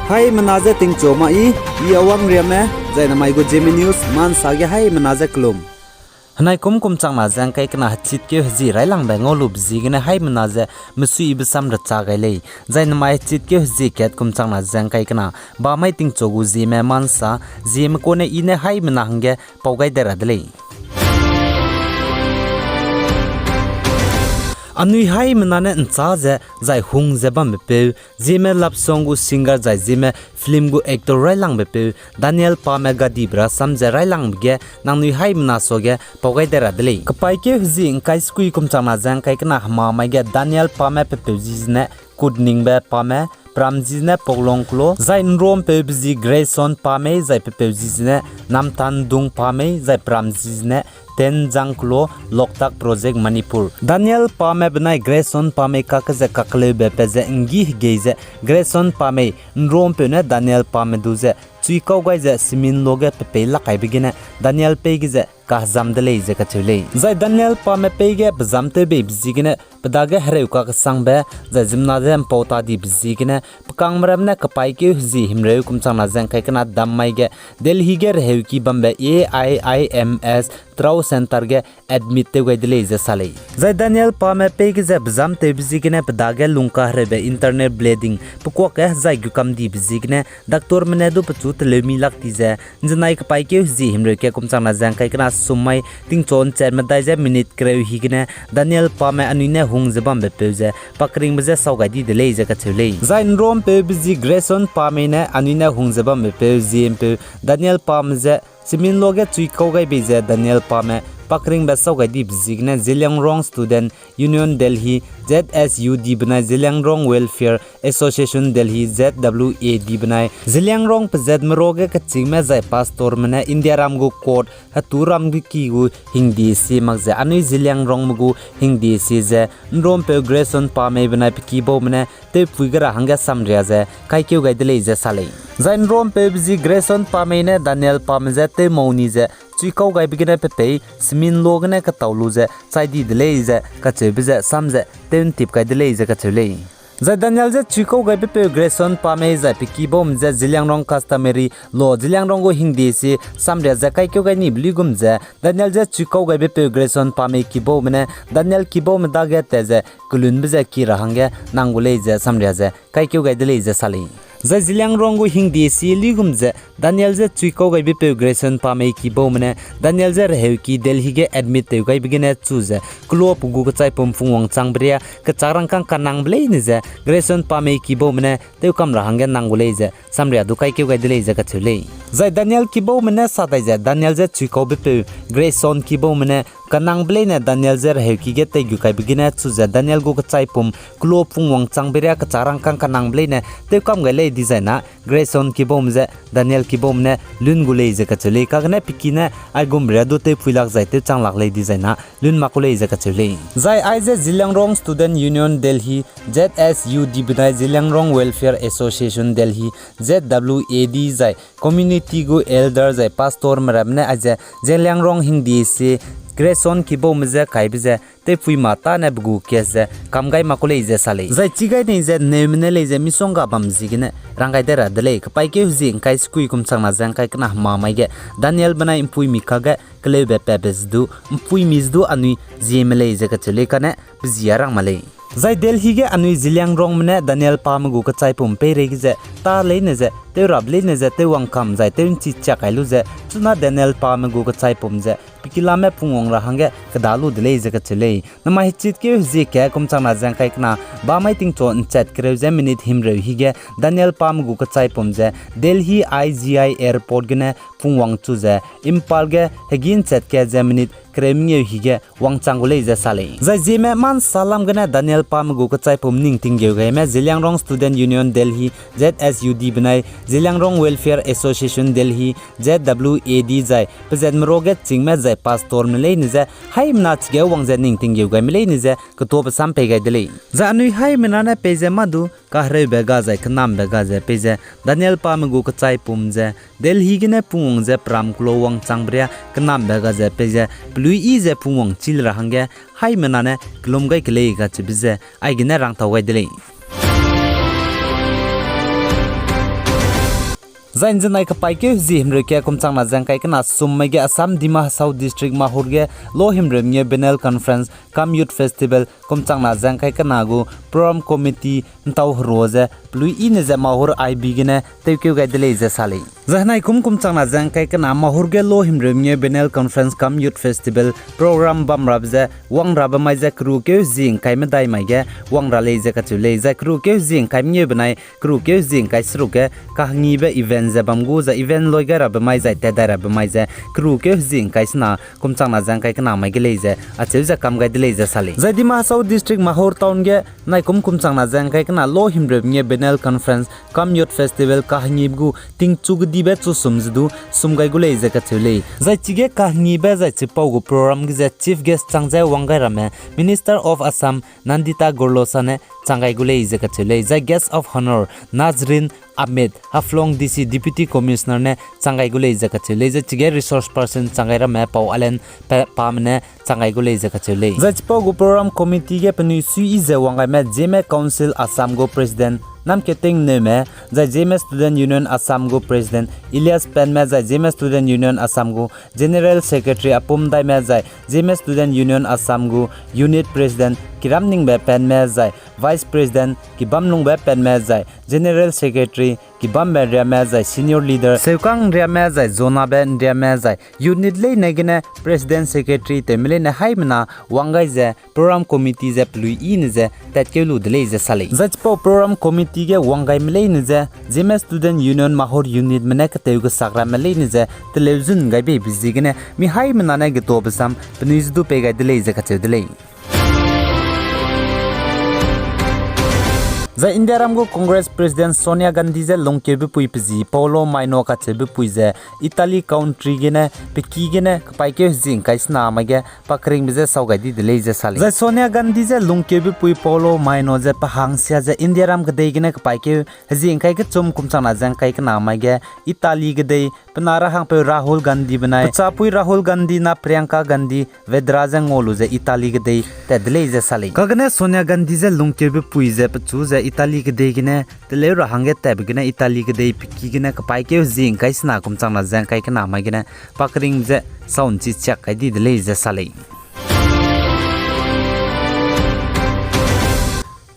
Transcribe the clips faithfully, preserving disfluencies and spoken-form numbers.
Haimena je tingchu ma i, i Awang Riame, zai namai gu Zeme News, mansa ge haimena je kelum. Henai kum kum changna ze ngkai kena hechitkeu hezie railangbe ngau lube ziegene haimena ze mesuibe sam recha gai lei. Zai namai hechitkeu hezie kat kum changna ze ngkai kena bamai tingchu gu Zeme mansa, Zeme kune i ne haimena hangge pau gai de ra de lei. Anui haimena ne nchâ ze, zai hung ze bambepeu, Zeme love song gu singer zai Zeme film gu actor railangbepeu, Daniel Pame gadibe rasam ze railangbe ge, nangnui haimena suage pau gai de ra de lei. Kepaîkeu hezie ngkai sekui kum changna ze ngkai kena hemamai ge Daniel Pame pepeu zi zene Kutningbe Pame, pram zi zene Poklong Kelo, zai nrompeube zi Grayson Pamei, zai pepeu zi zene Namtandung Pamei, zai pram zi zene Tenzang Kelo, Loktak Project Manipur. Daniel Pame benai Grayson Pamei kakge ze kakleube pat ze nggi hegei ze Grayson Pamei nrompeu ne Daniel Pame du ze chuikau gai ze simin lo ge pe pei lak kaibe gene Daniel peî ge ze kahezam de lei ze kacheu lei. Zai Daniel Pame peî ge pezam tewbeibe ziegene pe dage hereu kakesangbe, zai ziemmena ze mpau ta dibe ziegene pe kangme ramme ne kepaîkeu hezie himreu kum changna ze ngkai kena dam mai ge Delhi ge reheuki bambe A I I M S Terao Center ge admit tew gai de lei ze sa lei. Zai Daniel Pame peî ge ze pezam tewbe ziegene pe dage lungkahereube internal bleeding pe kuak ge hezai gu kam dibe ziegene doctorme ne du pechu teleumi lak ti ze nzenai kepaîkeu hezie himreu kat kum changna ze ngkai kena sum mai tingchu nchat medai ze minute kereu higene Daniel Pame anui ne hung ze bambepeu ze pakringbe je sau gai di de lei ze kacheu lei. Zai nrompeube zi Grayson Pamei ne anui ne hung ze bambepeu ziempeu Daniel Pame ze simin lo ge chuikau gai bei ze Daniel Pame pakringbe sau gai dibe ziegene Zeliangrong Student Union Delhi, Z S U D benai Zeliangrong Welfare Association Delhi, Z W A D benai Zeliangrong pezatme ruage kechîngme zai pastorme ne Indiaram gu court heturam ge ki gu hingdie sie mak ze anui Zeliangrongme gu hingdie sie ze nrompeu Grayson Pamei benai pe kibaume ne tewpui ge ra hangge samria ze kaikeu gai de lei ze sa lei. Zai nrompeube zi Grayson Pamei ne Daniel Pame je tewmau ni ze chuikau gaibe gene pe pei simin lo gene ketau lu ze chai di de lei ze kacheube ze sam ze tew ntip kai de lei ze kacheu lei. Zai Daniel je chuikau gaibepeu Grayson Pamei zai pe kibaume je Zeliangrong customary law, Zeliangrong gu hingdie sie samria ze kaikeu gai nibe luigum ze Daniel je chuikau gaibepeu Grayson Pamei kibaume ne Daniel kibaume dage tat ze kelunbe ze ki ra hangge nang gu lei ze samria ze kaikeu gai de lei ze sa lei. Zai Zeliangrong gu hingdie sie luigum ze Daniel je chuikau gaibepeu Grayson Pamei kibaume ne Daniel je reheuki Delhi ge admit tew gaibe gene chu ze keloa pe gu kechaipum pungwang changbe ria kechâk rangkâng kanangbe leine ze Grayson Pamei kibaume ne tewkam ra hangge nang gu lei ze samria du kaikeu gai de lei ze kacheu lei. Zai Daniel kibaume ne sa dai ze Daniel je chuikaubepeu Grayson kibaume ne kanangbe leine Daniel je reheuki ge teigu kaibe gene chu ze Daniel gu kechaipum keloa pungwang changbe ria kechâk rangkâng kanangbe leine tewkam gai lei dizai na Grayson kibaume je Daniel kibaume ne lun gu lei ze kacheu lei. Kagene pe ki ne aigumbe ria du tewpui lak zai tewchang lak lei dizai na lun mak ku lei ze kacheu lei. Zai aize Zeliangrong Student Union Delhi, Z S U D benai Zeliangrong Welfare Association Delhi, Z W A D zai community gu elder zai pastorme ramme ne aize Zeliangrong hingdie sie Grayson kibaume je kaibe ze tewpui ma tâne pe gu case ze kam gai mak ku lei ze sa lei. Zai chi gai nei ze neume ne lei ze misongga bam ziegene rang gai de ra de lei. Kepaîkeu hezie ngkai sekui kum changna ze ngkai kena hemamai ge Daniel benai mpuimi kakge keleube patbe ze du, mpuimi ze du anui Zeme lei ze kacheu lei kane pe zi a rang ma lei. Zai Delhi ge anui Zeliangrongme ne Daniel Pame gu kechaipum peireige ze tâ leine ze tewrap leine ze tewwang kam zai tew nchi chiak kai lu ze chuna Daniel Pame gu kechaipum ze pe kilame pungwang ra hangge keda lu de lei ze kacheu lei. Namai hechitkeu hezie kat kum changna ze ngkai kena bamai tingchu nchat kereu ze minute himreu hige Daniel Pame gu kechaipum ze Delhi I G I Airport gene pungwang chu ze Imphal ge hegî nchat kat ze minute kereu mengeu hige wangchang gu lei ze sa lei. Zai Zeme mansa lam gene Daniel Pame gu kechaipum ning tinggeu gaime Zeliangrong Student Union Delhi, Z S U D benai Zeliangrong Welfare Association Delhi, Z W A D zai pezatme ruage chingme zai pastorme leine ze haimena chige wang ze ning tinggeu gaime leine ze ketuabe sam pei gai de lei. Zai anui haimena ne peize mâ du kahereube ga zai kenambe ga ze peize Daniel Pame gu kechaipum ze Delhi gene pungwang ze peram keloa wangchangbe ria kenambe ga ze peize peluiyi ze pungwang chî le ra hangge haimena ne kelum gai ke lei kacheube ze aigene rangtau gai de lei. Zai nzenai kepaîkeu hezie himreu kat kum changna ze ngkai kena sum mai ge Assam Dima Hasao District Mahur ge lo himreu mengeu Biennial Conference cum Youth Festival kum changna ze ngkai kena gu Program Committee ntau herua ze pelui i ne ze Mahur I B gene tewkeu gai de lei ze sa lei. Zai henai kum kum changna ze ngkai kena Mahur ge lo himreu mengeu Biennial Conference cum Youth Festival program bam rabe ze wang rabe mai ze kerukeu hezie ngkai medai mai ge wang ra lei ze kacheu lei. Zai kerukeu hezie ngkai mengeu benai kerukeu hezie ngkai seruk ge kahengibe event ze bam gu zai event loi gai rabe mai zai tat dai rabe mai ze kerukeu hezie ngkai sena kum changna ze ngkai kena mai ge lei ze acheu ze kam gai de lei ze sa lei. Zai Dima Hasao District Mahur Town ge nai kum kum changna ze ngkai kena lo himreu mengeu Biennial Conference cum Youth Festival kahengibe gu tingchu kedibe chu sum ze du sum gai gu lei ze kacheu lei. Zai chige kahengibe zai chipau gu program ge ze chief guest chang ze wang gai ramme Minister of Assam Nandita Gorlosa ne chang gai gu lei ze kacheu lei. Zai guest of honour Nazreen Ahmed, Haflong D C Deputy Commissioner ne chang gai gu lei ze kacheu lei. Zai chige resource person chang gai ramme pau Alen pa, pame ne chang gai gu lei ze kacheu lei. Zai chipau gu program committee ge penui sui i ze wang gaime Zeme Council Assam gu President Namketing Neume, zai Zeme Student Union Assam gu President Elias Penme, zai Zeme Student Union Assam gu General Secretary Apum Daime, zai Zeme Student Union Assam gu Unit President Kiramningbe Penme, zai Vice President Kibamlungbe Penme, zai General Secretary Kibambe Riame, zai Senior Leader Seukang Riame, zai Zonabe Riame, zai unit leine gene President Secretary tewme leine haimena wang gai ze program committee ze pelui i ne ze tatkeu lu de lei ze sa lei. Zai chipau program committee ge wang gaime leine ze Zeme Student Union Mahur unitme ne ketew kesak ramme leine ze teleu zun gai beibe ziegene mi haimena ne getuabe sam penui ze du pei gai de lei ze kacheu de lei. Zai Indiaram gu Congress President Sonia Gandhi ze lungkeube pui pe zi Paolo Maino kacheube pui ze Italy country gene peki gene kepaîkeu hezie ngkai sena mai ge pa keringbe je sau gai di de lei ze sa lei. Zai Sonia Gandhi ze lungkeube pui Paolo Maino ze pe hangsia ze Indiaram kedei gene kepaîkeu hezie ngkai kechum kum changna ze ngkai kena mai ge Italy kedei pe na ra hangpeu Rahul Gandhi benai pe chapui Rahul Gandhi na Priyanka Gandhi Vadra ze ngau lu ze Italy kedei tat de lei ze sa lei. Kagene Sonia Gandhi ze lungkeube pui ze pechu ze Italy kedei gene teleu ra hangge tatbe gene Italy kedei peki gene kepaîkeu hezie ngkai sena kum changna ze ngkai kena mai gene pa keringbe je sau nchi chiak kai di de lei ze sa lei.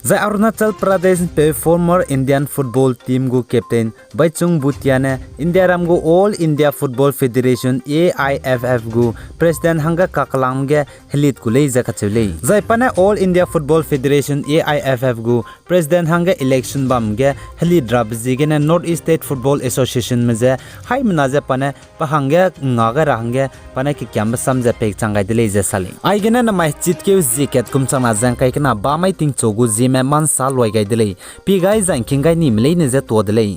Zai Arunachal Pradesh peu former Indian football team gu captain Bhaichung Bhutia ne Indiaram gu All India Football Federation, A I F F gu president hangge kakelang ge helit ku lei ze kacheu lei. Zai pa ne All India Football Federation, A I F F gu president hangge election bam ge helit rabe ziegene North East State Football Associationme je haimena je pa ne pe hangge nga gai ra hangge pa ne kekiambe sam ze peichang gai de lei ze sa lei. Aigene namai chitkeu zie kat kum changna ze ngkai kena bamai tingchu gu zieme mansa luai gai de lei. Pie gai zai ngking gai nime leine je tuâ de lei.